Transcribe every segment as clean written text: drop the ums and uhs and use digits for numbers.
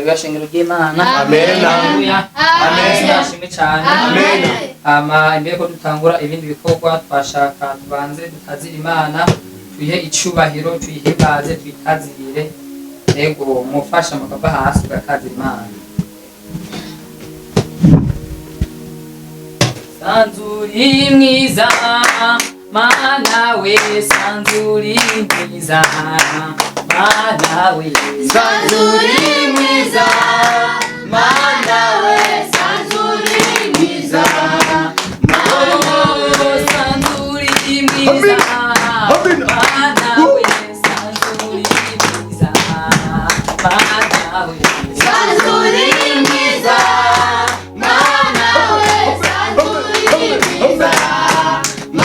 Shingiro ry'Imana. Amen. Haleluya. Amen. Ashimwe cyane. Amen. Hama imbere ko dutangura ibindi bikorwa, twashaka tubanze dutazire Imana, tuyihe icubahiro, tuyihimbaze, tuyitazire. Ego mufasha mukava hasi ugatazira Imana. Sanzuri mwiza Mana we, sanzuri mwiza Mana we, Sanzuri mwiza Mana we, sanzuri mwiza. Oh, sanzuri mwiza Amina. Mana we, sanzuri mwiza Mana we, Sanzuri mwiza Mana we, sanzuri mwiza.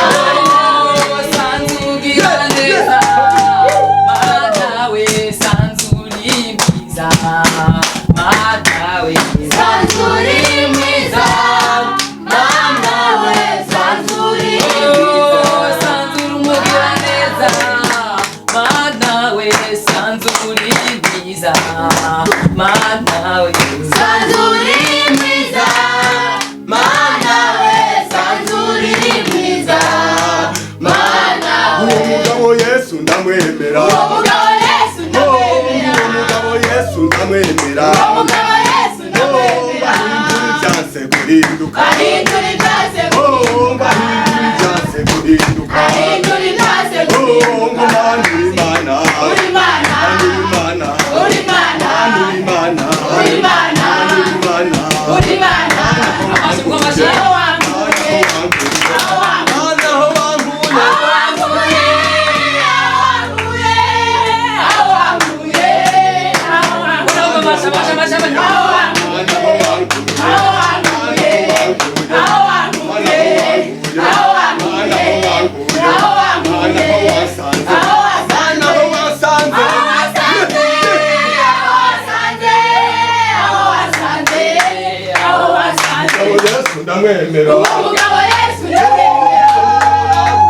Oh, sanzuri neza Mana we, sanzuri mwiza Mana we, Sanzuri mwiza Mana we, sanzuri Oh, sanzuri umugiraneza Mana we, sanzuri mwiza Mana we, Sanzuri mwiza Mana we, sanzuri mwiza Mana we. Uwo mugabo Yesu ndamwemera. Uwo mugabo Yesu ndamwemera. Uwo mugabo Yesu ndamwemera. Uwo mugabo Yesu ndamwemera. Bahindura ibyanse guhinduka. Ahindura ibyanse Oh, guhinduka. bahindura ibyanse guhinduka. Ahindura ibyanse Oh, ngo guhinduka. Mana uri Imana. Uri Imana. Mana uri Imana. Uri Imana. Mana uri Imana. Uri Imana. Mana uri Imana. Uri Imana. Amashyi amashyi. Aho wankuye. Aho wankuye. Mana aho wankuye. Aho wankuye. Aho wankuye. Aho wankuye. Aho wankuye. Amashyi amashyi amashyi amashyi. Aho wankuye. Mana aho wankuye. Aho wankuye. Aho wankuye. Aho Mana wankuye. aho wankuye. Aho Mana wankuye. aho wansanze. Aho wasanze. Mana aho wansanze. Aho wasanze. Aho wasanze. Aho wasanze. Aho wasanze. Mugabo Yesu ndamwemera. Uwo mugabo Yesu ndamwemera.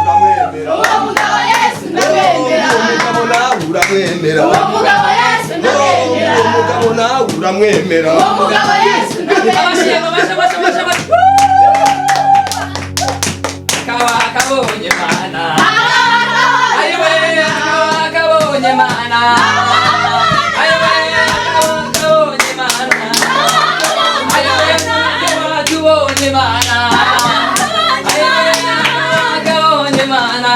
Ndamwemera. Uwo mugabo Yesu ndamwemera. Uwo mugabo nawe uramwemera. Uwo mugabo Yesu ndamwemera. Uwo mugabo nawe uramwemera. Uwo mugabo Yesu Amashyi ndamwemera. amashyi amashyi amashyi amashyi. Akaba akabonye Mana. Ayiwe akaba akabonye Mana. Ayiwe akaba akabonye Mana. Ayiwe akaba tubonye Mana. Ayiwe akaba akabonye Mana.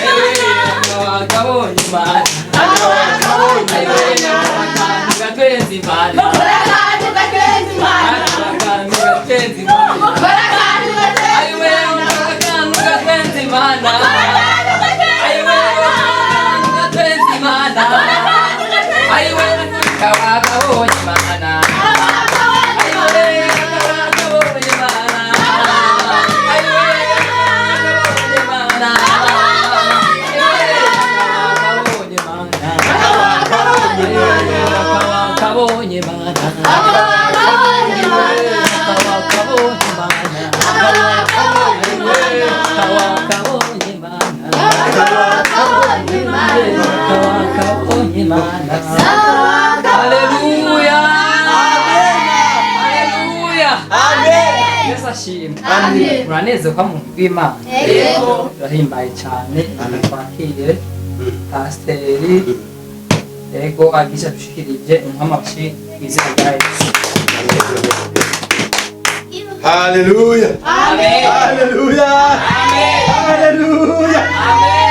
Ayiwe akaba akabonye Mana. Ayiwe akantu gatwenza Imana. Kora akantu gateza Imana. Akantu gatwenza Imana. Kora akantu gateza Ayiwe Imana. akantu gatwenza Imana. Kora akantu gateza Ayiwe Imana. akantu gatwenza Imana. Ayiwe akaba akabonye Imana. Ayiwe akaba akabonye Imana. Ayiwe akaba akabonye Imana. Ayiwe akaba akabonye Imana. Ayiwe akaba akabonye Imana. Ayiwe akaba akabonye Imana. Ayiwe akaba akabonye Imana. Akaba akabonye Imana. Haleluya. Haleluya. Amen. Yesu ashimwe. Amen. Muranezerwa mu bw'Imana. Yego. Turahimbaye cyane. Twakire pasiteri ego agisha dushikirije umuhamashi mu izina rya Yesu. Haleluya. Amen. Haleluya. Haleluya.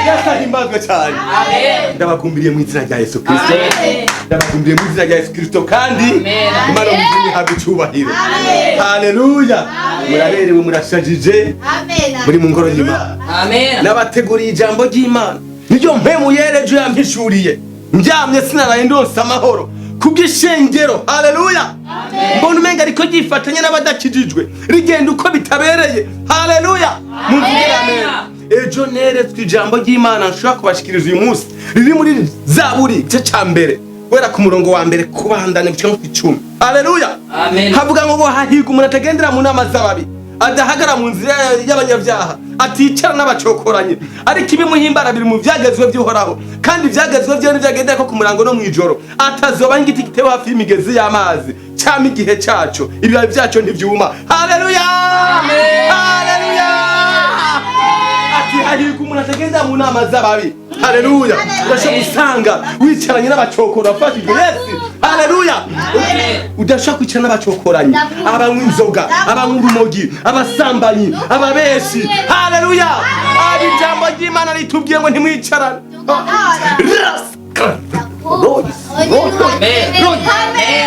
Yesu ahimbazwe cyane. Amen. Ndabakumbiriye mu izina rya Yesu Kristo. Amen. Ndabakumbiriye mu izina rya Yesu Kristo kandi Amen. Imana mu ijuru ihabwe icyubahiro. Haleluya. Muraberewe, murashajije, muri mu ngoro y'Imana. Amen. Nabateguriye ijambo ry'Imana, niryo mpemu yerejo yampishuriye ndyamye, sinaraye ndonse amahoro kubw'ishengero. Haleluya. Mbona umenga ariko ryifatanya n'abadakijijwe, rigenda uko bitabereye. Haleluya, mumvugire amen. Ejo neretswe ijambo ry'Imana nshobora kubashikiriza uyu munsi, riri muri Zaburi igice ca mbere, guhera ku murongo wa mbere kubandanya gushika nko ku 10. Haleluya. Amen. Havuga ngo hahirwa umuntu atagendera mu nama z'ababi, Adahagara mu nzira y'abanyabyaha, aticara n'abacokoranye, ariko ibimuhimbara biri mu vyagezwe vy'Uhoraho, kandi ivyagezwe vyiwe ntivyagendera ko ku murango no mw'ijoro. Atazoba nk'igiti gitewe hafi y'imigezi y'amazi, cama igihe caco, ibibabi vyaco ntivyuma. Haleluya, haleluya! Ati hahirwa umuntu atagenda mu nama z'ababi. Haleluya! Udashobora gusanga wicaranye n'abacokora wafashijwe. Yesu, haleluya! Udashobora kwicara n'abacokoranyi, abanywa inzoga, abanywa urumogi, abasambanyi, ababeshi. Haleluya! Aba ijambo ry'Imana ritubwiye ngo ntimwicarane.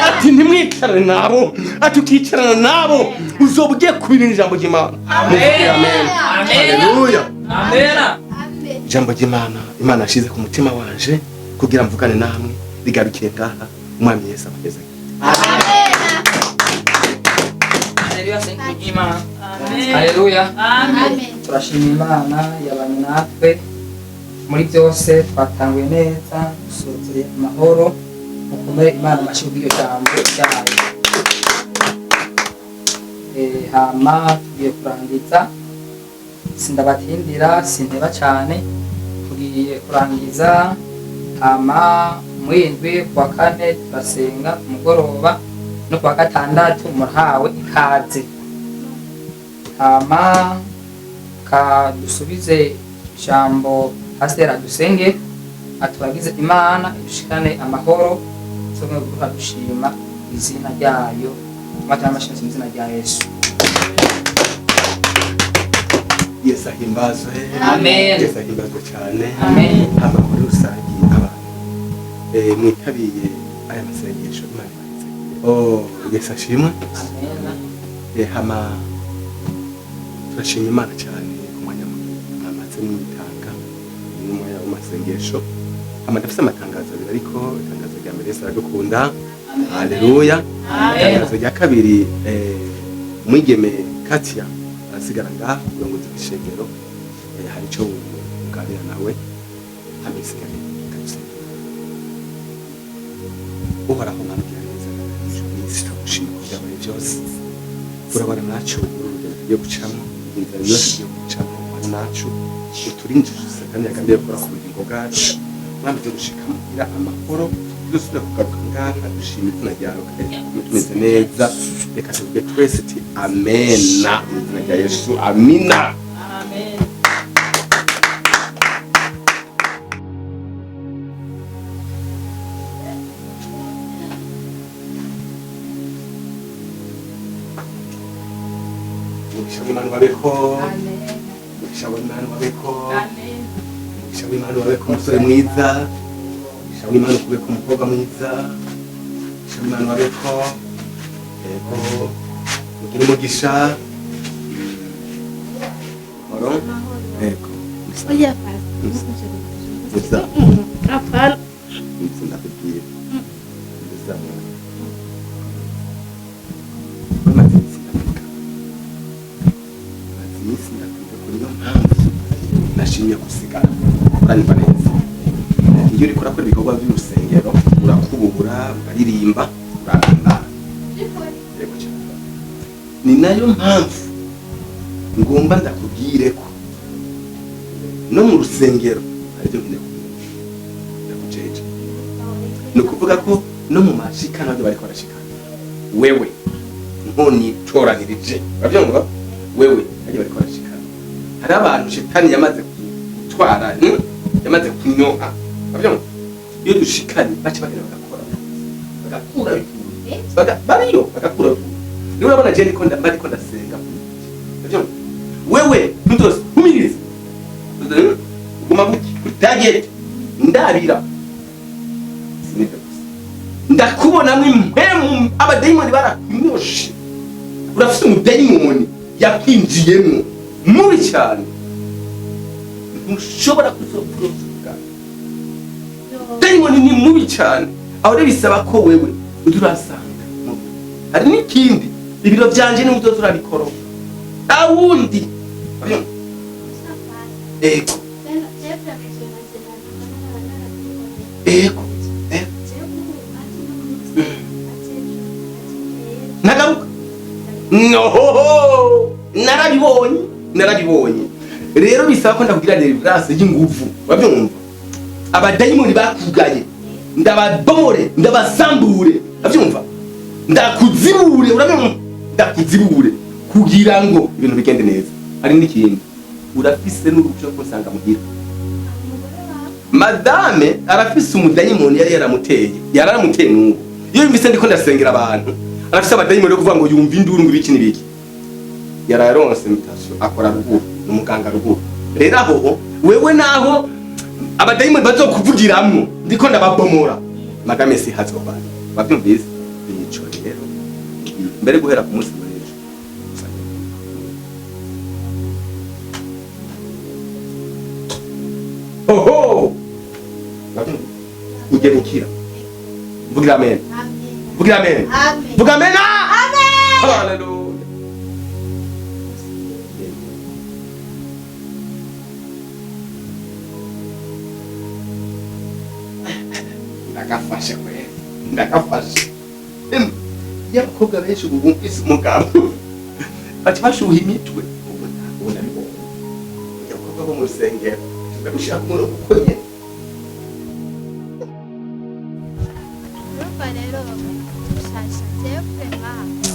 Ati ntimwicarane nabo. Ati ukicarana nabo uzoba ugiye kubira ijambo ry'Imana. Muvuge amen. Haleluya! Amen. Ijambo ry'Imana Imana yashize ku mutima wanje kugira mvugane namwe rigarukiye ngaha. Umwami Yesu abaheze. Haleluya, senga Imana. Haleluya. Turashima Imana yabanye natwe muri byose. Twatanguye neza, dusohotse amahoro. Mukomere Imana amashyi kubw'iryo jambo ryayo. Hama tugiye kurangiza, sindabatindira, sinteba cyane, tugiye kurangiza. Hama muri indwi kuwa kane turasenga ku mugoroba, no kuwa gatandatu murahawe ikaze. Hama ka dusubize ijambo pasiteri adusenge, aturagize Imana idushikane amahoro. Tumwe dushima izina ryayo, amata n'amashimwe mu izina rya Yesu. Yesu ahimbazwe! Amen. Yesu ahimbazwe cyane! Amen. Hama muri rusange abantu mwitabiye aya masengesho, Imana ibahezagire. Oh, Yesu ashimwe! Amen. Hama turashima Imana cyane ku mwanya mwamaze mwitanga n'umwanya w'amasengesho. Hama ndafise amatangazo abiri, ariko itangazo rya mbere, Yesu aradukunda. Haleluya! Itangazo rya kabiri, umwigeme Katia arasigara ngaha, uburongozi bw'ishengero hari ico buganira nawe. Hama isigaye kadusenga. Uhoraho Mana ugira neza, iminsi turagushima ku byabaye byose. Urabona nacu uru rugendo tugiye gucamo, inzira yose tugiye gucamo, ubana nacu, uturinde Satani yagambiye gukora ku bugingo bwacu. Mwami, dushika muhira amahoro, dusubira kugaruka ngaha dushima izina ryawe kandi tumeze neza. Reka tuvuge twese ati amena mu izina rya Yesu. Amina. Amen. Umugisha w'Imana ubabeko, umugisha w'Imana ubabeko, umugisha w'Imana ubabeko umusore mwiza, umugisha w'Imana ukubeko umukobwa mwiza, umugisha w'Imana ubabeko. Yego, mugire umugisha. Mahoro. Yego. Oya, pastor. Musa. Hapana. Musa, ndakubwiye. Musa. Maze iminsi ndakwiga. Maze iminsi ndakwiga, kuri niyo mpamvu nashimye gusigara. Uranyumva neza? Iyo uriko urakora ibikorwa by'urusengero, urakubura, uraririmba, uraramba. Yego cyane. Ni nayo mpamvu ngomba ndakubwire ko no mu rusengero aribyo nkeneye kumenya. Ndakujeje. Ni ukuvuga ko no mu mashikano byo bariko barashikana, wewe ntonitoranirije, urabyumva? Wewe haryo bariko barashikana, hari abantu shetani yamaze gutwara, Yamaze kunyoha, urabyumva? Iyo dushikanye baca bagenda bagakora, bagakura bituru. Bariyo bagakura bituru. Niba urabona je ndiko mba ndiko ndasenga, urabyumva? Wewe ntuzose humiriza, uguma gutya kuri target, ndabira sinibyo gusa, ndakubonamo impemu. Abadayimoni barakunyoshe, urafise umudayimoni yakwinjiyemo mubi cyane, ntushobora kuzokuroza. Dayimoni ni mubi cyane. Aho rero bisaba ko wewe uza urasanga mubi. Hari n'ikindi, ibiro byanje ni uzoza urabikoropa, nta wundi. Ego, ego, ego. Nagaruka nohoho. Narabibonye, narabibonye. Rero bisaba ko ndakugira deliverance y'inguvu, urabyumva? Abadayimoni bakugaye ndababomore, ndabasambure, urabyumva? Ndakuzibure, urabyumva? Ndakuzibure kugira ngo ibintu bigende neza. Hari n'ikindi, urafise n'uruhushya rwo kunsanga muhira. Madame arafise umudayimoni yari yaramuteye, yaramuteye n'ubu. Iyo yumvise ndiko ndasengera abantu, arafise abadayimoni yo kuvuga ngo yumva induru, ngo ibiki n'ibiki. Yararonse mutation, akora ruguru, ni umuganga ruguru. Rero aho wewe naho abadayimoni bazokuvugiramwo, ndiko ndababomora, madame si hazobana, wabyumvise? Nico rero, mbere guhera ku munsi w'ejo. Oho, wabyumvise? Ugiye gukira. Vugira amen. Amen. Vugira amen. Amen. Vuga amen. Amen. Hallelujah. Ndagafashe kweli, ndagafashe. Iyo abakobwa benshi ubu bumvise umugabo baca bashuha imitwe. Ubu ntabwo nabibonye. Iyo abakobwa bo mu rusengero ndagushaka umurongo uko nyene. Urumva rero shasha, jewe vraiment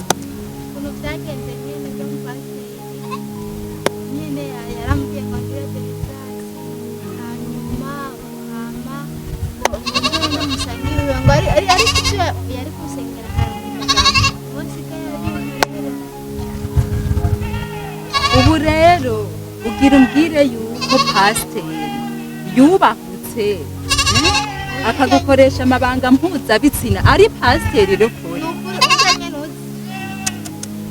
ukuntu byagenze nyene byo mu pasiteri nyene, yarambwiye ngo ngire deliverance, hanyuma hama ngo ngo n'umusangiwe ngo ari ariko icyo yari kunsengera hari umugabo uwo nsigaye ari. Ubu rero ugira umbwire yuko pasiteri yubahutse, akagukoresha amabanga mpuzabitsina, ari pasiteri rukuri? Ni ukuri, urya nyene uzi.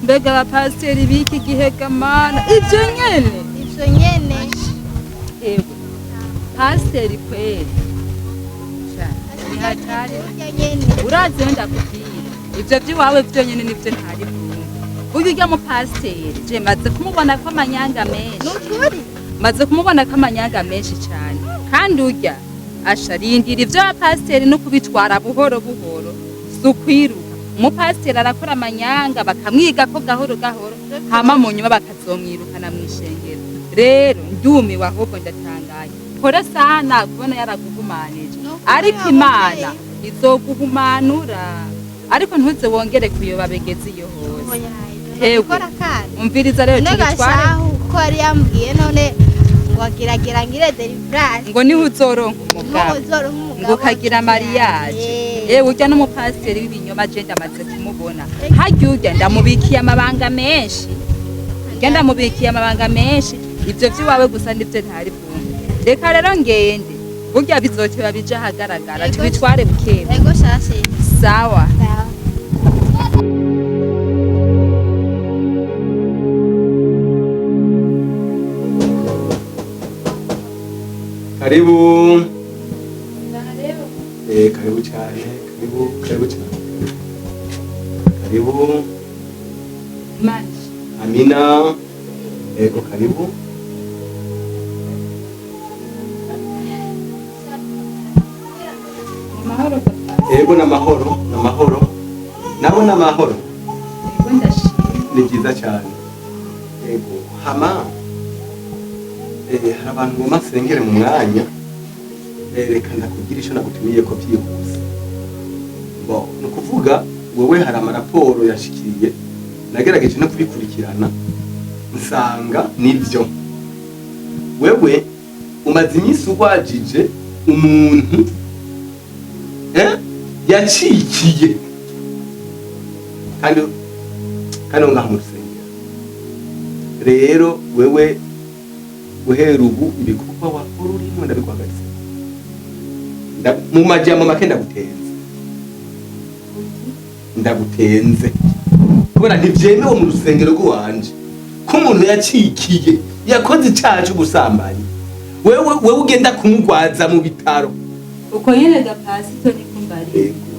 Mbega abapasiteri b'iki gihe gamana, ibyo nyene! Ivyo nyene. Ewe pasiteri kweri. Sha, ni hatari. Urya nyene. Urazi yo ndakubwira, ivyo vy'iwawe vyonyene nivyo ntari bwumve. Uyu urya mupasiteri je maze kumubona ko amanyanga Ni menshi. ukuri. Maze kumubona ko amanyanga menshi cyane, kandi urya asha rindira, ivyo abapasiteri no kubitwara buhoro buhoro, si ukwiruka. Umupasiteri arakora amanyanga bakamwiga ko gahoro gahoro, hama mu nyuma bakazomwirukana mw'ishengero. Rero ndumiwe, ahubwo ndatangaye. Kora sana kubona yaraguhumanije. Ni ukuri. Ariko Imana izoguhumanura, ariko ntuze wongere kuyoba begeze iyo hose. Oya. Hewe. Gukora kandi. Umviriza rero, None tubitware. gashahu ko yari yambwiye none ngo agiragira ngire deliverance. Ngo niho uzoronka umugabo. N'uzoronka umugabo. Ngo ukagira mariage. Eh. Ewe, urya n'umupasiteri w'ibinyoma, je ndamaze kumubona. Harya urya ndamubikiye amabanga menshi, urya ndamubikiye amabanga menshi. Ivyo vy'iwawe gusa nivyo ntari bwumve. Reka rero ngende, burya bizoteba bija ahagaragara. Ego. Tubitware bukebu. Ego shashe. Sawa. Sawa. Karibu. Karibu cyane, karibu, karibu cyane. Karibu. Imana. Amina. Ego, karibu. Amahoro papa. Ego, n'amahoro, n'amahoro. Nabo n'amahoro. Ego, ndashima. Ni byiza cyane. Ego, hama hari abantu ngoma nsengere mu mwanya. Reka ndakugira icyo nagutumiye ko byihuse. Bo, ni ukuvuga wowe hari amaraporo yashikiriye, nagerageje no kubikurikirana nsanga nibyo. Wewe umaze iminsi urwajije umuntu yacikiye, kandi ngaha mu rusengero. Rero wewe guhera ubu ibikorwa wakora urimo ndabiguhagaritse. Mu majambo make ndagutenze, ndagutenze kubera ntivyemewe mu rusengero rw'iwanje ko umuntu yacikiye, yakoze icaha c'ubusambanyi, wewe ugenda kumugwaza mu bitaro. Uko nyene ga pasito, niko mbariye. Yego.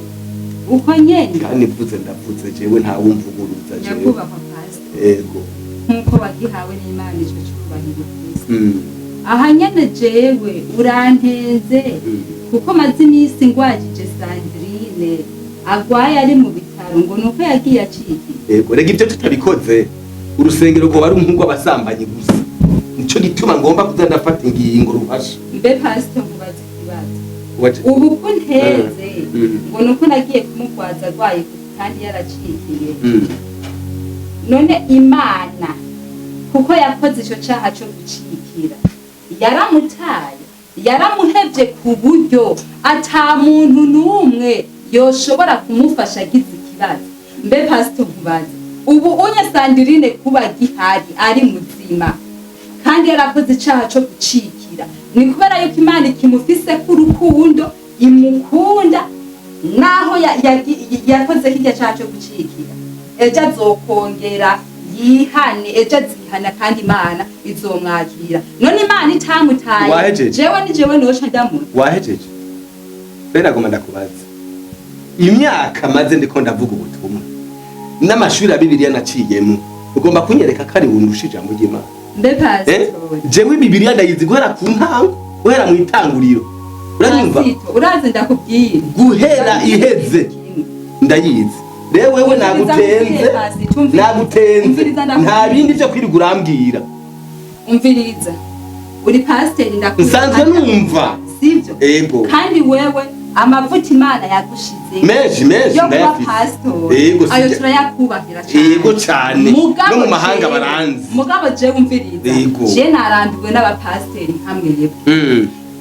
Uko nyene. Kandi mvuze ndavuze, jewe ntawumvuguruza jewe. Nyakubahwa pasito, Yego. nk'uko wagihawe n'Imana ico cubahiro kwisi, aha nyene jewe urantenze, kuko maze iminsi ngwajije Sandrine agwaye ari mu bitaro, ngo nuko yagiye acikiye. Yego, rega ibyo tutabikoze Urusengero rwoba ari nk'urw'abasambanyi gusa. Nico gituma ngomba kuza ndafata ingingo ruhasha. Mbe pasito, nkubaze ikibazo. Ubu ko nteze ngo ni uko nagiye kumugwaza arwaye kandi yaracikiye. None Imana, kuko yakoze ico caha co gucikira, yaramutaye, yaramuhevye ku buryo ata muntu n'umwe yoshobora kumufasha agize ikibazo? Mbe pasito, nkubaze, ubu unye Sandirine kuba gihari ari muzima kandi yarakoze icaha co gucikira, ni kubera yuko Imana ikimufise k'urukundo, imukunda naho yakoze kirya caha co gucikira. Ejo azokongera yihane, ejo azihana kandi Imana izomwakira. None Imana itamutaye, Wahejeje? jewe ni jewe noca ndamuta? Wahejeje? Rero nagomba ndakubaza, imyaka maze ndiko ndavuga ubutumwa n'amashuri ya Bibiliya naciyemo, ugomba kunyereka ko ari wundusha ijambo ry'Imana? Mbe Eh? pasitori. Jewe Bibiliya ndayizi guhera ku ntango, guhera mu itanguriro, uranyumva? Pasito, urazi, ndakubwira. Guhera iheze ndayizi. Rero wewe nagutenze, nagutenze, nta bindi byo kwirirwa urambwira. Umviriza, uri pasiteri, ndakubwira. Nsanzwe numva. Sibyo? Ego. Kandi wewe amavuta Imana yagushize Menshi menshi yo kuba ndayafise. pasitori, Ego, ayo sijya- turayakubahira cyane. Ego cane. Mugabo No mu mahanga jewe- baranzi. Mugabo jewe, umviriza, Ego. je narambiwe n'abapasiteri nka mwebwe.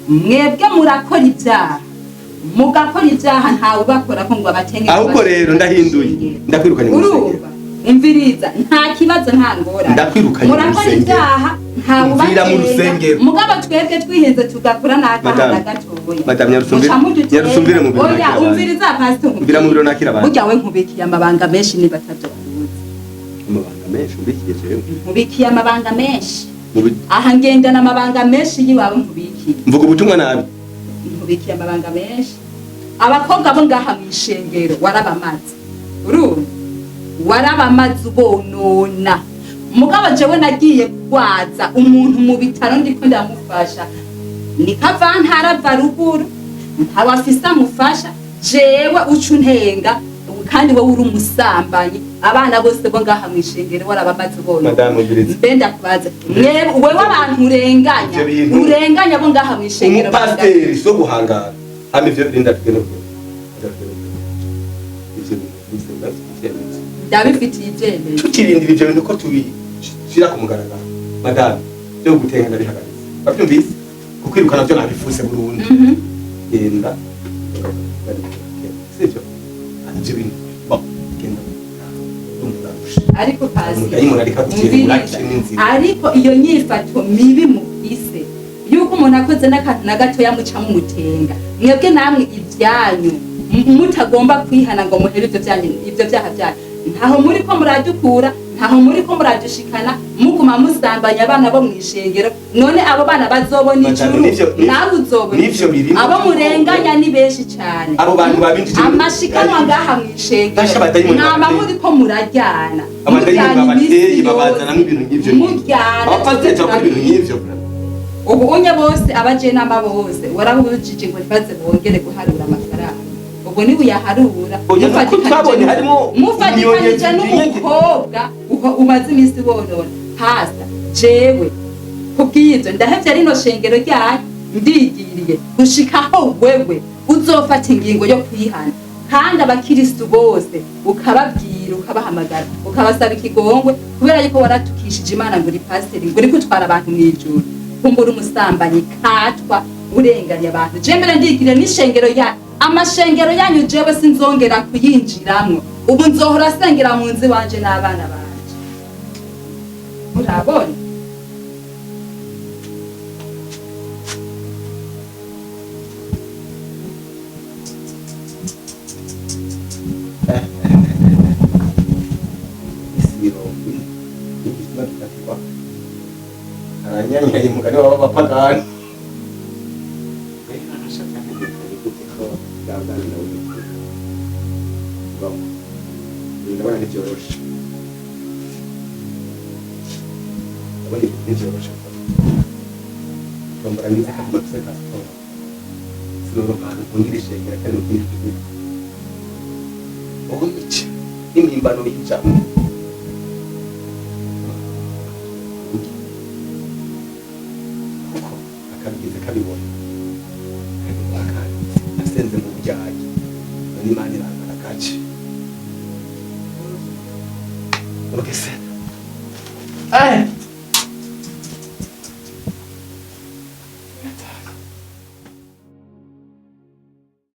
Mwebwe murakora ibyaha, mugakora ibyaha, ntawe ubakora ko ngo abatenge. Ahubwo rero ndahinduye, ndakwirukanye mu rusengero. Urumva, umviriza, nta kibazo, nta ngorane. Ndakwirukanye mu Murakora rusengero. ibyaha, ntawe Mvira mu ubatenga. rusengero. Mugabo twebwe twihenze tugakora n'akaha Madame, na gatoya, Madame, Nyarusumbire- Muca mudutera. Nyarusumbire mu biro Oya, nakira abandi. umviriza pastor. Mvira mu biro nakira abandi. Burya we nkubikiye amabanga menshi niba atabyo waruzi. Amabanga menshi mbikiye jewe? Nkubikiye amabanga menshi. Aha ngendana amabanga menshi y'iwawe nkubikiye. Mvuga ubutumwa nabi? Nkubikiye amabanga menshi. Abakobwa bo ngaha mu ishengero warabamaze, urumva, warabamaze ubonona. Mugabo jewe nagiye kugwaza umuntu mu bitaro, ndiko ndamufasha, nikava ntarava ruguru, ntawe afise amufasha. Jewe uca untenga kandi wowe uri umusambanyi. Abana bose bo ngaha mu ishengero warabamaze ubonona. Madame, umviriza. Mbe ndakubaza, wewe abantu urenganya, Ivyo bintu- urenganya bo ngaha mu ishengero. Umupasiteri so guhangara hama ivyo, rinda tugende kugenda. Rinda tugende kugenda. Ivyo bintu bize ndafite icyemezo. Ndabifitiye ibyemezo. Tukirindira ivyo bintu ko tubishira ku mugaragaro, madame, byo gutenga ndabihagaritse, babyumvise? Kukwirukana byo nabifuse burundu. Genda, sivyo? Ivyo bintu bon, genda, ndumva urarusha. Ariko pasi Umudayimoni ariko agutera umviriza. urakishe n'inzira. Ariko iyo nyifato mibi mufise yuko umuntu akoze n'akantu na gatoya muca mumutenga, mwebwe namwe ibyanyu mutagomba kwihana ngo muhere ivyo byanyu, ivyo byaha byanyu, ntaho muri ko muradukura, ntaho muri ko muradushikana. Muguma musambanya abana bo mw'ishengero. None abo bana bazobona Madame, ijuru? Nawe uzobona nivyo ijuru. birimo. Abo murenganya ni benshi cane. Abo bantu babinjije Amashikanwa ngaha mw'ishengero, Basha abadayimoni mwama babateye. muri ko muraryana. Abadayimoni Muryana babateye, iminsi babazanamo yose. ibintu nk'ivyo. Muryana. Abapasiteri bakora ibintu nk'ivyo. Ubu unye bose, abajenama bose warabujije ngo ntibaze bongere guharura amafaranga. Ubwo niba uyaharura Oya, nuko twabonye harimo mufatikanije imyonyo. n'umukobwa umaze iminsi wonona. Hasa jewe kubw'ibyo ndahevye rino shengero ryanyu, ndigiriye gushikaho wewe uzofata ingingo yo kwihana, kandi abakiristu bose ukababwira, ukabahamagara, ukabasaba ikigongwe, kubera yuko waratukishije Imana ngo uri pasiteri, ngo uri gutwara abantu mw'ijuru, kumbura umusambanyi katwa, urenganya abantu. Je mbere ndigiriye n'ishengero ya amashengero yanyu, jewe sinzongera kuyinjiramwo. Ubu nzohora sengera mu nzu iwanje n'abana banje, urabona. Isi 40 n'igituma gifatirwa aranyanyaye umugani w'abapagani. Rero arashaka amenyekanye gute ko bwabwana nawe bukuru? Bon, ndabona ntibyoroshe, ndabona ibintu ntibyoroshe. Tombora ngize akaguma kuse pasiporo, sinoroka ahantu mpungira ishengera kandi mu kindi gihugu wowe mice n'impimbano y'ijambo. Bugesera. Eh.